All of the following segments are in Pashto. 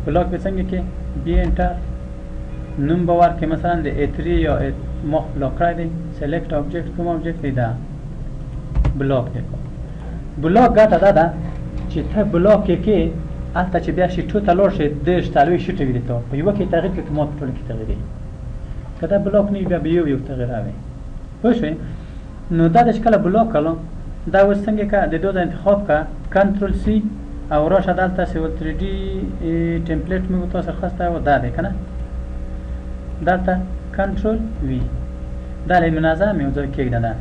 block به څنګه کې B enter نوم به ورکړې، مثلا د A3 یا مخ block کړی دی، select object، کوم object دی دا block دی. block ګټه دا ده چې ته block کې کې هلته چې بیا sheet و ته لاړ شې 30 40 sheet وي ته په یوه کې تغییر کړې اتومات په ټولو کې تغییرېږي. که دا block نه وي بیا به یو یو تغییر راوي، پوه شوې؟ نو دا د چې کله block کړو دا اوس څنګه که د دوه ځای انتخاب که control C او راشه دلته Civil 3D template موږ تاسو خسته و دا دی که نه، دلته control V دا له منظم یو ځای کېږده، دا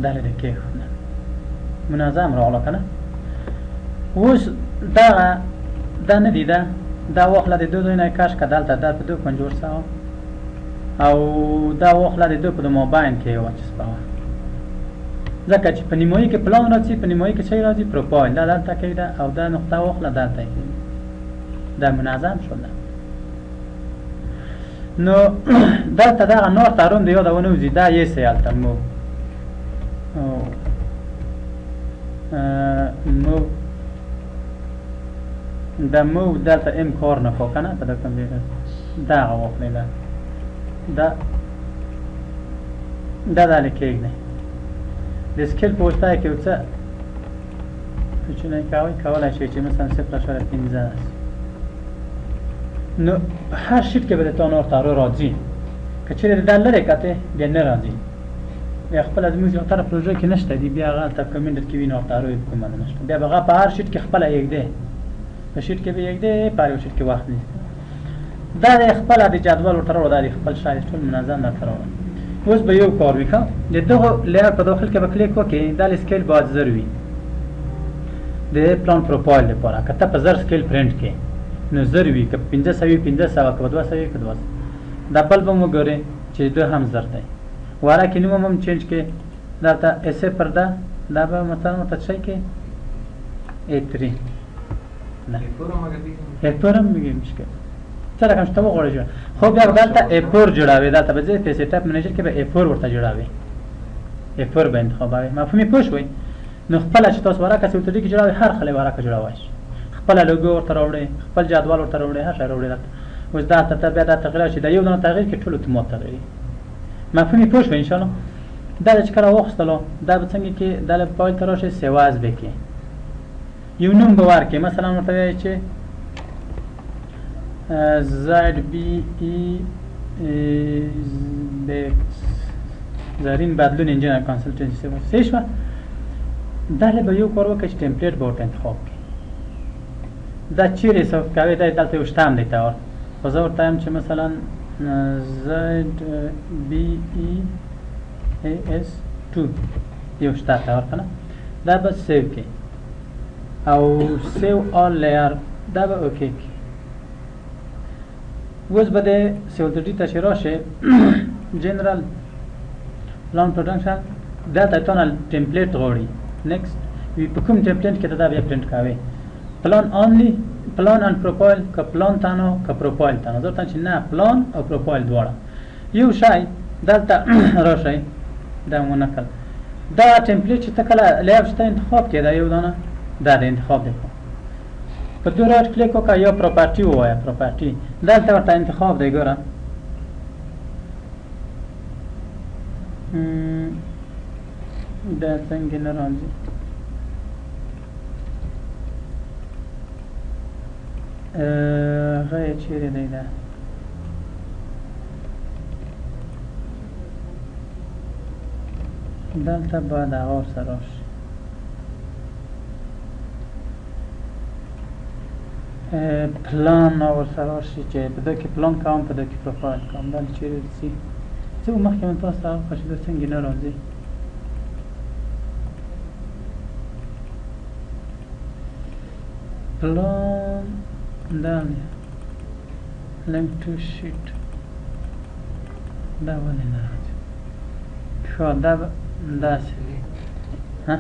دا له کېښوده منظم راغله که نه. اوس دغه دا نه دی، دا دا واخله د دوه ځای نه کش که دلته دا په دوه کنجوړ سوه او دا واخله د دوه په د مابین کې وچسپوه، ځکه چې په نیمایي کې پلان راځي، په نیمایي کې څه راځي profile، دا دلته کېږده او دا نقطه واخله دلته کېږده، دا منظم شول. نو دلته دغه north arrow م د یاده ونه وځي، دا یې سي هلته move move د move دلته M کار نه کو که نه په د کمپیوټر دغه واخلئ، دا دا دا دالې کېږدئ د scale په واسطه کې یو څه کوچنی کوئ، کولی شئ چې مثلا 0.5 داسې. نو په هر sheet کې به د تا north arrow راځي، که چېرې دا لرې کتې بیا نه راځي، بیا خپله زموږ زیاتره پروژو کې نشته دي، بیا هغه هلته کمنډر کې وي north arrow یې کومه نشته، بیا به هغه په هر sheet کې خپله یږدې، په sheet کې به یږدې، په هر یو sheet کې وخت نیسي. دا د خپله د جدول ورته راوړه، دا د خپل شی ټول منظم درته راوړه. اوس به یو کار وي، ښه د دغو layer په داخل کې به کلیک وکړې، دا scale باید 1000 وي د plan profile لپاره، که ته په 1000 scale print کې نو 1000 وي، که 500 وي 500، که 200 وي که 200. دا بل به مو ګورې چې ده هم 1000 دی، واره کې نوم هم change کې دلته اس پر ده، دا به مثلا ورته څه کې A3 نه A4 هم میگیم مشکل څه رقم چې ته وغواړې جوړ، خو بیا دلته A4 جوړوې، دلته به ځې په setup manager کې به A4 ورته جوړوې، A4 به انتخابوې. مفهوم یې پوه شوئ؟ نو خپله چې تاسو ورقه Civil 3D کې جوړوئ هر خلی ورقه جوړوی شئ، خپله لوګو ورته راوړئ، خپل جدول ورته راوړئ، هر شی راوړئ دلته. اوس دلته ته بیا دا تغییر راشي، دا یو دانه تغییر کې ټول اتومات تغییري. مفهوم یې پوه شوئ انشاءالله؟ دا چې کله واخیستلو دا به څنګه کې دا له فایل ته راشي save as به کې یو نوم به ورکړې، مثلا ورته وایي چې ZBE زرین بدلون engineer consultancy صحیح شوه. دا له به یو کار وکړي چې template به ورته انتخاب کړي، دا چیرې save کوي، دا دلته یو شته هم دی ته، خو زه ورته وایم چې مثلا ZBEAS2 یو شته ته ورته نه، دا به save کړي او save all layer دا به okay کړي. اوس به د Civil 3D ته چې راشې general plan production دلته تا نه template غواړي، next وي په کوم template کې ته دا بیا پرنټ کوې، plan only، plan and profile، که پلان تنها که پروفایل تنها، زه ورته چې نه پلان او پروفایل دواړه یو شی. دلته راشئ دا مو نکړ، دا template چې ته کله layer چې ته انتخاب کړې دا یو دانه دا د انتخاب دی، په دوه right click وکړه یا property ووایه، property دلته ورته انتخاب دی، ګوره دا څنګه نه راځي، هغه یې چیرې دی دا دلته باید هغه ورسره راشي. پلان ورسره راشي چې په ده کې پلان کوم په ده کې پروفایل کوم، دا چیرې ځي څه مخکې مې تاسو ته وکړه چې دا څنګه نه راځي. پلان دا دی link to sheet دا ولې نه راځي؟ ښه دا به داسې ها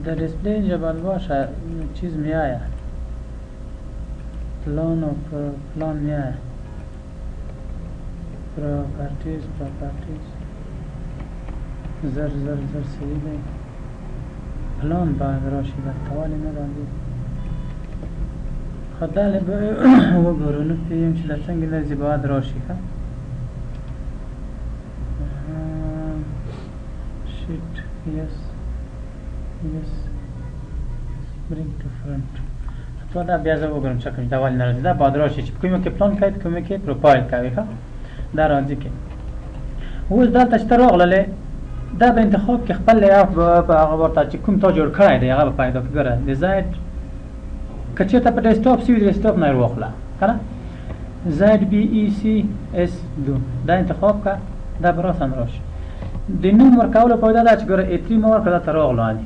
در display اینجا باید باشه چیز میآید، پلان و پلان میآید، properties properties زر زر زر صحیح دی، پلان باید راشي دلته ولې نه راځي؟ خو دا له به وګورو، نه پوهېږم چې دا څنګه لري باید راشي. ښه، sheet، yes yes، bring to front. تو دا بیا زه وګورم چې کوم دا ولې نه راځي. دا باید راشي چې په کومه کې پلان کوي، په کومه کې پروفایل کوي. ښه، دا راځي کې اوس دلته چې ته راغللې، دا به انتخاب کې خپل layout به هغه ورته چې کوم تا جوړ کړی دی، هغه به پیدا کړي. ګوره، د Z که چېرته په desktop سی وي، desktop نه واخله که نه، ZBECS 2 دا انتخاب که، دا به راساً راشي. د نوم ورکولو فایده دا چې ګوره، A3 ما ورکړه، دا ته راغله. دی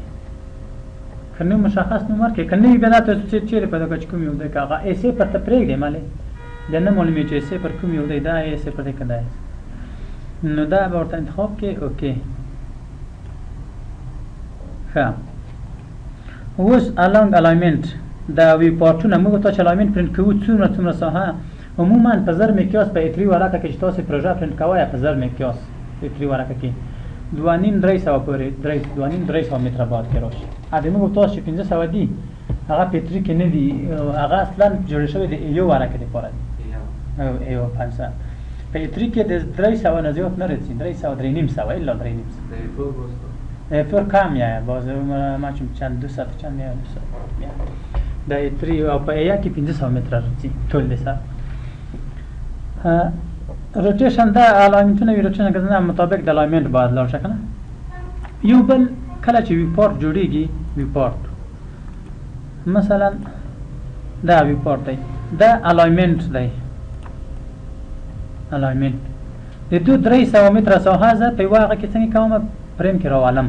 که نوم مشخص نوم ورکړې، که نه وي، بیا دا ته چیرې پیدا کړه چې کوم یو دی؟ که هغه A صفر ته پرېږدې، مالې بیا نه معلومېږي چې A صفر کوم یو دی، دا A صفر دی که دا. نو دا به ورته انتخاب کې. okay، ښه، اوس along alignment دا viewport ونه موږ ته چې alignment print کوو، څومره څومره ساحه عموما په زر مقیاس په A3 ورقه کې چې تاسو پروژه پرینټ کوئ، په زر مقیاس A3 ورقه کې 2.5 300 پورې، درې 2.5 300 متره بعد کې راشي. ا د موږ تاسو چې 500 دي، هغه په A3 کې نه دي، هغه اصلا جوړ شوی د یو ورقه لپاره دي او یو 500. په A3 کې د 300 نه زیات نه رسي، 300، 350، الا 350. A4 کم میایه باز، ما چون چند 200 چند میایه، 200 میایه د A3. او په A1 کې 500 متره رسي ټول د سر. rotation دا alignment ونه وي. rotation که نه مطابق د alignment باید لاړ شه که نه. یو بل کله چې viewport جوړیږي، viewport مثلا دا viewport دی، دا alignment دی. alignment د 2 300 متره ساحه زه په یوه هغه کې څنګه کوم فریم کې راولم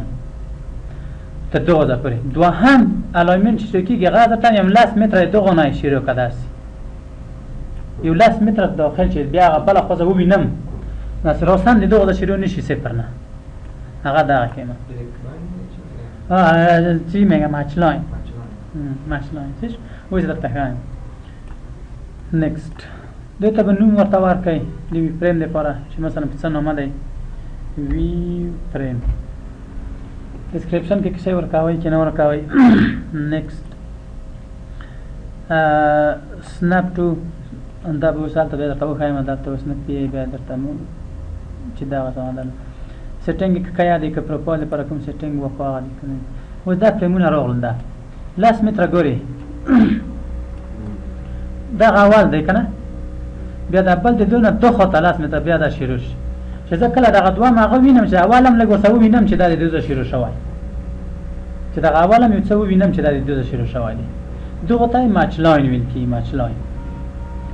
تر دغه ځای پورې. دوهم alignment چې کېږي، هغه درته یم 10 متره دغه نه شروع که داسې یو 10 متره داخل چې بیا هغه بله خوځه ووینم، داسې راساً د دغه ځای شروع نشي، صفر نه هغه دغه کېمه چی میگم match line، match line چیش اوس درته ښایم. next، دې ته به نوم ورته ورکړئ د view frame دپاره چې مثلا په څه نامه دی. view frame description کې څه ورکوئ چې نه ورکوئ. next، snap to دا به اوس هلته بیا درته وښایم. دلته اوس نه پی بیا درته مو چې دغه څه ده setting که یادې که پروفایل لپاره کوم setting و، خو هغه دي که نه. اوس دا فریمونه راغلل، دا 10 متره ګورې، دغه اول دی که نه. بیا دا بل د دونه دو خواته 10 متره بیا دا شروع شي چې زه کله دغه دوهم هغه وینم چې اول هم لږ ورته ووینم چې دا د دوه شروع شوی، چې دغه اول هم یو څه ووینم چې دا د دوه شروع شوی دی. دغه ته match line ویل کېږي. match line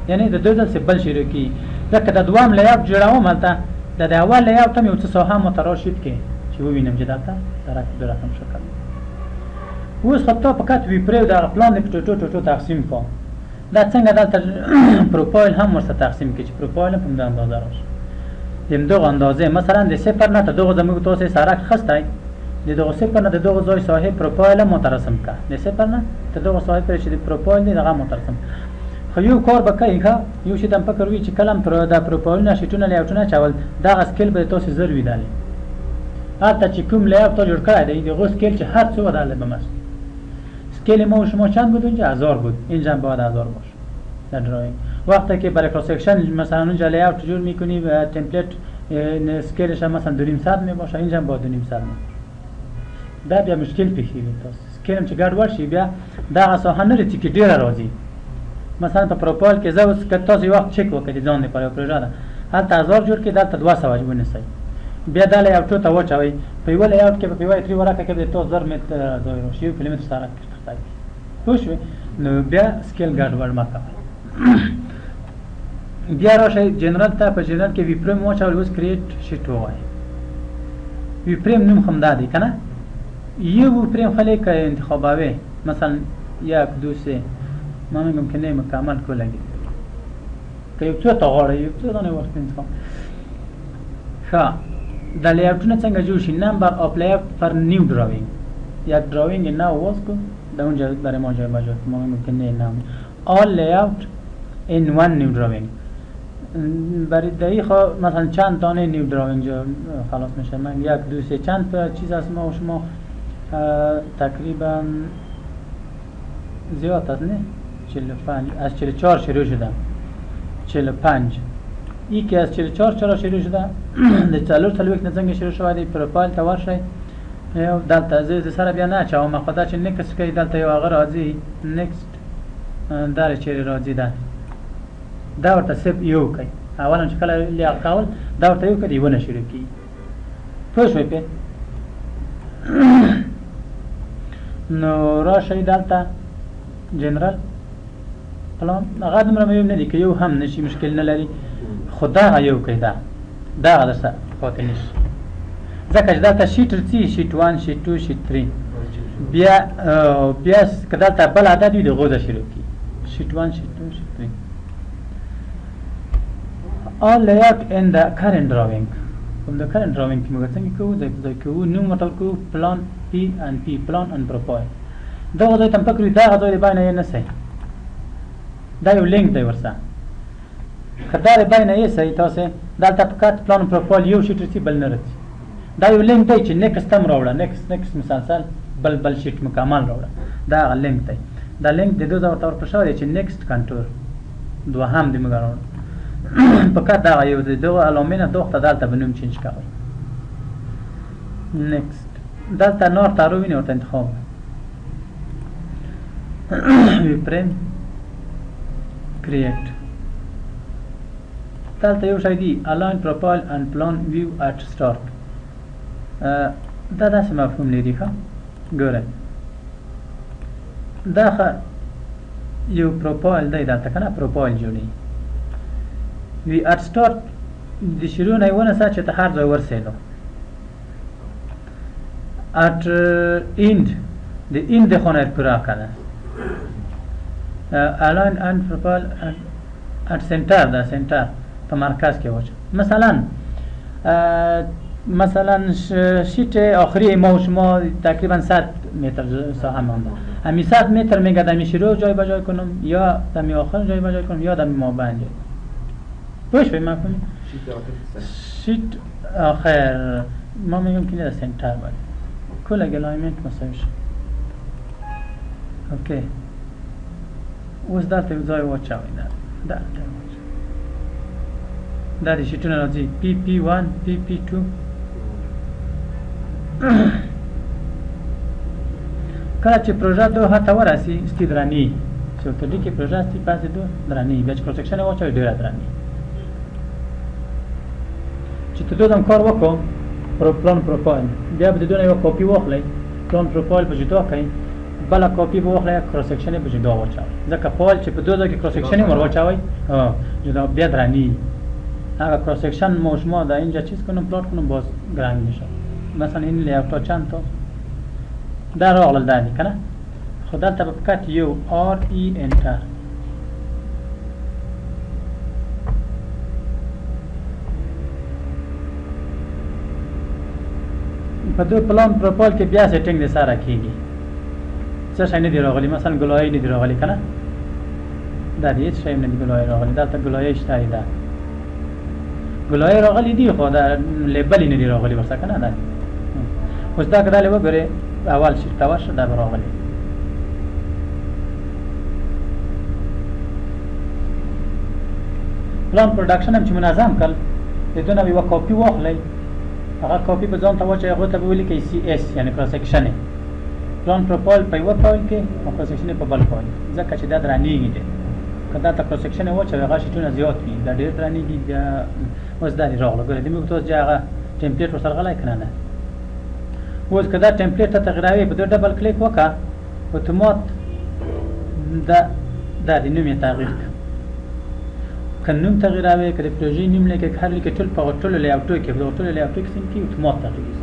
یعنی د دوه ځل بل شروع کېږي، ځکه د دوهم layout جوړوم، هلته د اول layout هم یو څه ساحه ماته راشید کې چې ووینم چې دلته سرک د رقم شکل. اوس خو تا فقط view frame دغه پلان په ټوټو ټوټو تقسیم کو. دا څنګه دلته پروفایل هم ورسره تقسیم کړي چې پروفایل هم په همدې اندازه راشي، د همدغه اندازې. مثلا د صفر نه تر دغه زموږ تاسې سرک خستی، د دغه صفر نه د دغه ځای ساحې پروفایل هم ماته رسم که، د صفر نه تر دغه ساحې پورې چې د پروفایل دی، دغه ماته رسم. خو یو کار به کوي، ښه، یو شی ته هم فکر وي چې کله هم پر دا پروفایلونه، sheet ونه، layout ونه اچول، دغه scale به تاسې زر وي. دلې هلته چې کوم layout تا جوړ کړی دی، دغه scale چې هر څو دله به مست scale ما و شما چند بود؟ اونجا 1000 بود، اینجا هم باید 1000 باشه در drawing. وقتی که برای cross section مثلا اونجا layout جور میکنی و template scale ش هم مثلا 250 می باشه، اینجا هم با 250 می باشه. دا بیا مشکل پیښیږي. تاسو scale هم چې ګډوډ شي، بیا دغه ساحه نه رسي کې ډیره راځي. مثلا په پروفایل کې زه اوس که تاسو یو وخت چک وکړئ د ځان لپاره، یو پروژه ده، هلته 1000 جوړ کړئ، دلته 200 ونیسئ، بیا دا layout ته واچوئ، په یوه layout کې، په یوه A3 ورقه کې به تاسو 1000 متر ځای راشي، 1 کیلومتر سرک کې تخته پوه شوې. نو بیا scale ګډوډ مه کوئ. بیا راشئ general ته، په general کې view frame واچول. اوس create sheet ووایئ. view frame نوم هم دا دی که نه. یو view frame خلی که انتخابوي، مثلا یک، دو، سه، ما میگم که نه، مکمل کلگی که یو څو ته غواړئ، یو څو دانې وخت انتخاب. ښه، د layout ونه څنګه جوړ شي؟ number of layout per new drawing، یک drawing نو واز کو در اونجا برای ما جای بجا. ما میگم که نه نه، all layout in one new drawing. برای دایی خو مثلا چند دانه new drawing جو خلاص میشه. من یک، دو، سه، چند چیز هست ما و شما تقریبا زیاد است نه. 45 از 44 شروع شده 45 ای که از 44 چرا شروع شده د 44 نه څنګه شروع شوی دی پروفایل ته ورشئ یو دلته زه سره بیا نه اچوم خو دا چې next کوي دلته یو هغه راځي next دا چیرې راځي دا دا ورته صرف یو کوي اولا چې کله layout کول دا ورته یو کوي یو نه شروع کیږي پوه شوئ پې نو راشئ دلته general plan هغه دومره مهم نه دي که یو هم نشي مشکل نه لري خو دغه یو کوي دا دغه درته پاتې نشي ځکه چې دلته sheet څه sheet 1 sheet 2 sheet 3 بیا بیا که دلته بل عدد وي د غوځه شروع کړي sheet 1 sheet 2 sheet 3 all layout in the current drawing کوم د current drawing کې موږ څنګه کوو ځای په ځای کوو نوم ورته ورکوو plan P and P plan and profile دغه ځای ته هم فکر وي دغه ځای د باینه یې نه سئ دا یو لینک دی ورسره که دا د باینه یې سئ تاسې دلته په cut plan profile یو sheet رسي بل نه رسي دا یو لینک دی چې next هم راوړه next next مسلسل بل بل sheet مکمل راوړه دا هغه لینک دی دا لینک د دوه ځای ورته ورکړل شوی دی چې next contour دوهم د موږ راوړه په cut دغه یو د دغه علامې نه دوخته دلته به نوم change کوئ next دلته north arrow ویني ورته انتخاب view frame create دلته یو شی دی align profile and plan view at start دا داسې مفهوم لري ښه ګوره دا ښه یو پروفایل دی دلته که نه پروفایل جوړېږي وي at start د شروع نه یې ونیسه چې ته هر ځای ورسېدو at end د end د خونه پوره کنه align and profile at center دا center په مرکز کې واچو مثلا مثلا sheet آخری ما و شما تقریبا 100 متر ساحه مانده همی 100 متر میگه دمی شروع جای بجای کنم یا دمی آخر جای بجای کنم یا دمی مابین جای پوه شوی مفهوم sheet آخر ما میگم که در center باید کل alignment مساوی شد okay اوس دلته یو ځای واچوئ دا دلته واچوئ دا د sheet ونه راځي P P 1 P P 2 کله چې پروژه دوه ته ورسي ستی درنی چې ورته لیکي پروژه ستی پاسې دو درنی بیا چې cross section واچوي ډېره درنی چې ته دوه کار وکړو پرو plan profile بیا به د دونه یوه کاپي واخلئ plan profile په جدا کړئ بله کاپي به واخلئ cross section یې په جدا واچوئ ځکه فایل چې په دوه ځای کې cross section یې ور واچوئ جدا بیا درنی هغه cross section ما شما در اینجا چیز کنم plot کنم باز گرنگ میشه مثلا این layout ها چند تا دا راغلل دا دي که نه خو دلته به فقط یو R E enter په دې plan profile کې بیا setting د سره کیږي څه شی نه دی راغلی مثلا ګلایي نه دی راغلی که نه دا دی هېڅ شی هم نه دی ګلایي راغلی دلته ګلایي شته دی دا ګلایي راغلی دی خو دا label یې نه دی راغلی ورسره که نه دا اوس دا که دا وګورې اول sheet ته ورشه دا به راغلی plan production هم چې منظم کړ د ده نه یوه کاپي واخلئ هغه کاپي به ځان ته واچوئ هغه ته به ولیکئ C S یعنې cross section plan profile په یوه فایل کې او cross section په بل فایل ځکه چې دا درنیږي دی که دا ته cross section واچوي هغه sheet ونه زیات وي دا ډېر درنیږي بیا اوس دا دی راغله ګوره د موږ ته اوس چې هغه template ورسره غلی که نه نه اوس که دا template ته تغییروي په ده double click وکړه اتومات دا دا د نوم یې تغییر کړ که نوم تغییروي که د پروژې نوم لیکې که هر لیکې ټول په ټولو layout و کې په ټولو layout و کې څنګه کې اتومات تغییر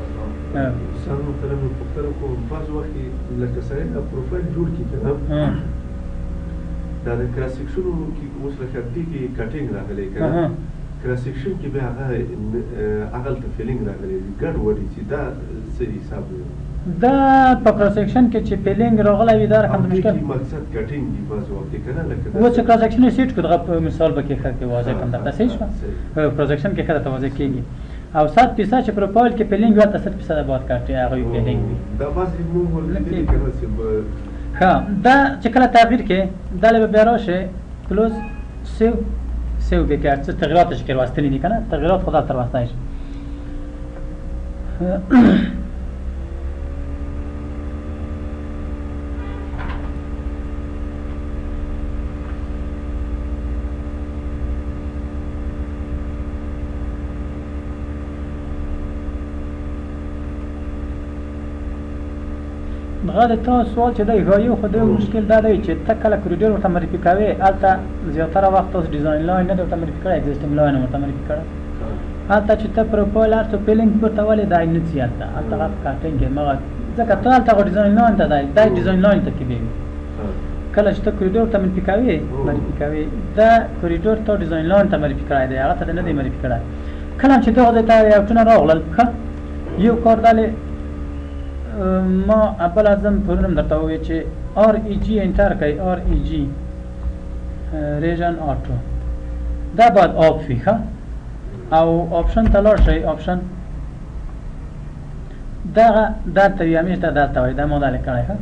استاد محترم یو پوښتنه کوم بعض وخت کې لکه سړی دا پروفایل جوړ کړي که نه دا د cross section ونو کې اوس لکه دې کې cutting راغلی که نه cross section کې بیا هغه هغلته filling راغلی وي ګډ وډ چې دا څه حساب دی دا په cross section کې چې filling راغلی وي دا رقم د مشکل مقصد cutting دی بعض وخت کې کنه لکه و چې cross section set کو دغه مثال به کې ښه کې واضح کوم درته صحیح شو cross section کې ښه درته واضح کېږي او 100% چې پروفایل کې filling وي هلته 100% باید کټ هغه وي filling وي دا بعضې موږ ورلیدلي که نه چې ښه دا چې کله تغییر کې دا له بیا راشي close save save به کې څه تغییرات چې کې راوستلي دي که نه، تغییرات خو دلته راوستی شي. دغه د تا سوال چې دی ښایي، خو د مشکل دا دی چې ته کله corridor ورته معرفي کوې، هلته زیاتره وخت تاسو design line نه دی ورته معرفي کړی، existing line ورته معرفي کړی. هلته چې ته profile هر څه filling پورته ولې دی نه ځي، هلته هلته هغه په cutting کې مغه ځکه ته هلته هغه design line ته دی، دی design line ته کې وي. کله چې ته corridor ورته معرفي کوې، معرفي کوې دا corridor ته design line ته معرفي کړی دی، هغه ته نه دی معرفي کړی. کله چې دغه ځای ته layout ونه راغلل، ښه یو کار دا ما اول ازم پرون هم درته وویل چې REG enter کوي، REG region auto، دا باید off وي. ښه او option ته لاړ شئ، option دغه دلته وي، همیش دا دلته وي، دا ما دا لیک کړی. ښه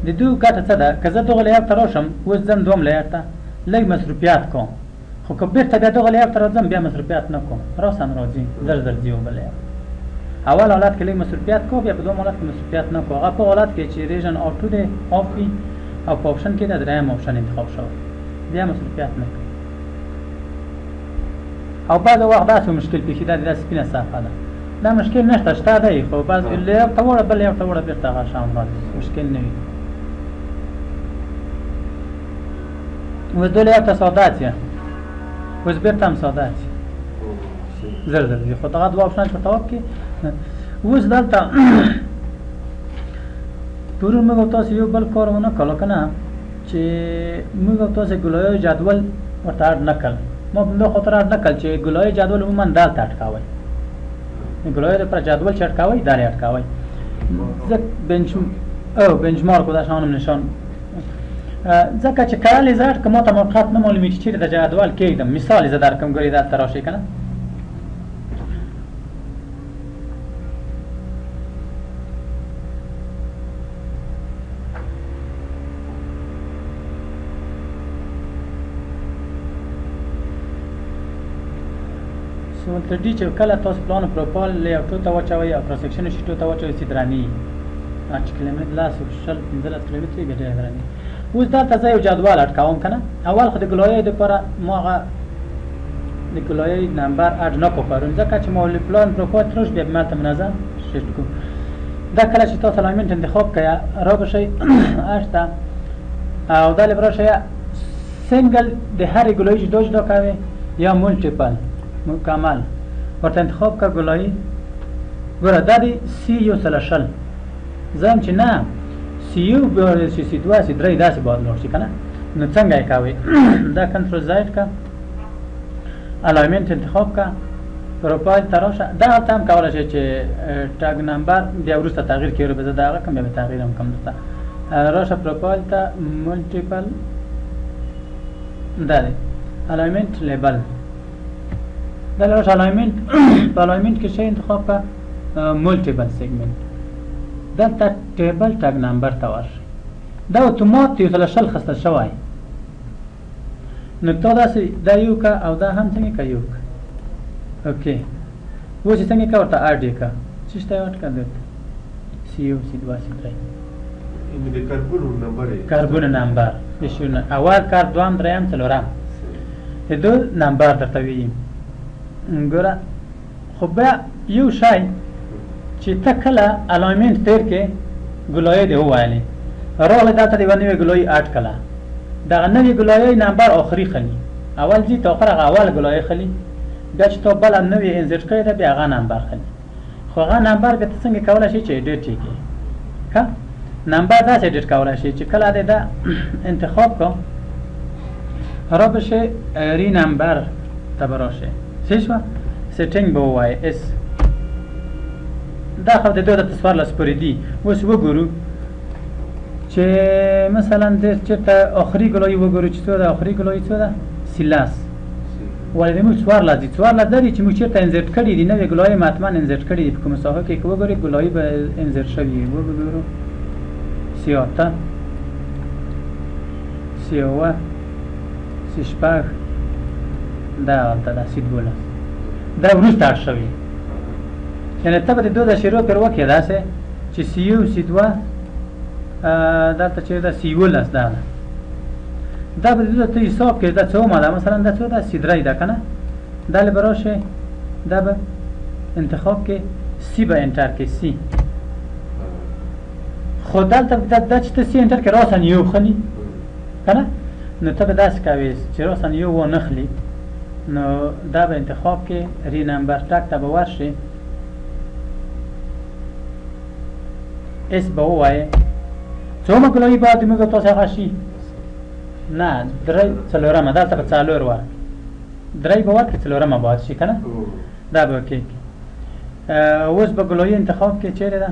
د دوی ګټه څه ده؟ که زه دغه layer ته راشم، اوس ځم دوم layer ته لږ مصروفیت کوم، خو که بیرته بیا دغه layer ته راځم بیا مصروفیت نه کوم، راساً راځي زر زر ځي. بل layer اول حالت کې لږ مصروفیت کو، بیا په دوم حالت کې مصروفیت نه کو. هغه په حالت کې چې region auto دی off وي او په option کې د دریم option انتخاب شوی، بیا مصروفیت نه کوي. او بعض وخت داسې مشکل پېښي، دا داسې سپینه صفحه ده، دا مشکل نشته، شته دی، خو بعض layer ته وړه بل layer ته وړه بیرته هغه شان راځي، مشکل نه وي. اوس دوه layer ته ساده ځي، اوس بیرته هم ساده ځي، زر زر ځي، خو دغه دوه option چې ورته off کړي. اوس دلته پرون موږ تاسو یو بل کار ونه کړو که نه، چې موږ تاسو ګلایو جدول ورته add نه کړ. ما په دې خاطر add نه کړ چې ګلایو جدول عموما دلته add کوئ، ګلایو لپاره جدول چې add کوئ دلته add کوئ. زه bench او benchmark دا شانم نشان ځکه چې کله یې زه add کړم ما ته موقعیت نه معلومېږي چې چېرې د جدول کېږدم. مثال یې زه درکړم، ګورئ دلته راشئ که نه، سوال تر دې چې کله تاسو plan profile layout ته واچوئ او cross section sheet ته واچوئ چې درنې چې کیلومتر لس او شل 15 کیلومترې بیا ډېره درنې. اوس دلته زه یو جدول add کوم که نه، اول خو د ګلایۍ دپاره ما هغه د ګلایۍ نمبر add نه کړو پرون، ځکه چې ما plan profile ترش بیا به مالته منظم shift کړو. دا کله چې تاسو alignment انتخاب کړئ را به شئ add ته او دا به راشئ single د هرې ګلایۍ جدا جدا کوي یا multiple مکمل ورته انتخاب که ګلایي. ګوره دا دی سی 120، زه هم چې نه سی یو بیا سی سی دوه سی درې داسې باید لاړ شي که نه، نو څنګه یې کوئ؟ دا control Z که alignment انتخاب که پروفایل ته راشه، دا هلته هم کولی شئ چې tag number بیا وروسته تغییر کړي، به زه دا هغه کوم بیا به تغییر هم کوم. درته راشه پروفایل ته multiple دا دی alignment label، دا راشه alignment، په alignment کې شی انتخاب که multiple segment، دلته table tag number ته ورشئ، دا اتومات 120 خستل شوی. نو تا داسې دا یو که او دا هم څنګه که یو که okay، اوس یې څنګه که ورته add یې که څه شته add که دلته سی یو سی دوه سی درې د curve ونو نمبر یې curve ونو نمبر د شونه اول curve دوهم دریم څلورم د دو نمبر درته ویي. ګوره خو بیا یو شی چې ته کله alignment تیر کې ګلایۍ دې وویلې راغلې دلته دې یوه نوې ګلایي add کړه، دغه نوې ګلایۍ نمبر آخري خلي، اول ځي ته آخر هغه اول ګلایۍ خلي، بیا چې تا بله نوې insert کړې ده بیا هغه نمبر خلي. خو هغه نمبر بیا ته څنګه کولی شې چې edit یې کړې؟ ښه نمبر داسې edit کولی شې چې کله دې دا انتخاب کړو را به شې renumber ته به راشې، څه شوه setting به ووایې اس، دا خو د دوه د 14 پورې دي. اوس وګورو چې مثلا د چېرته آخري ګلایي وګورو چې څو ده، آخري ګلایي څو ده؟ سی لس. ولې د موږ 14 دي، 14 دا دي چې موږ چېرته insert کړي دي، نوې ګلایي مو حتما insert کړي دي. په کومه ساحه کې که وګورې ګلایي به insert شوي وي، وګورو سی اته سی اووه، سی شپږ، دا هلته ده سی 12، دا وروسته اډ شوي. یعنې ته به د دوه د شروع پر وکړې داسې چې سی یو سی دوه، دلته چېرې ده سی 11 دا ده، دا به د دوه ته حساب کړې دا څومه ده، مثلا دا څو ده سی درې ده که نه، دا له به راشې دا به انتخاب کې سی به انټر کې سی، خو دلته دا چې ته سی انټر کې راساً یو خلي که نه، نو ته به داسې کوې چې راساً یو وانخلي، نو دا به انتخاب کې ری نمبر ټک ته به ورشې، اس به ووایې څومره ګلایي باید موږ تاسو هغه شي نه درې څلورمه، دلته به څلور ورکړي، درې به ورکړي څلورمه باید شي که نه، دا به وکړي. اوس به ګلایي انتخاب کې چیرې ده؟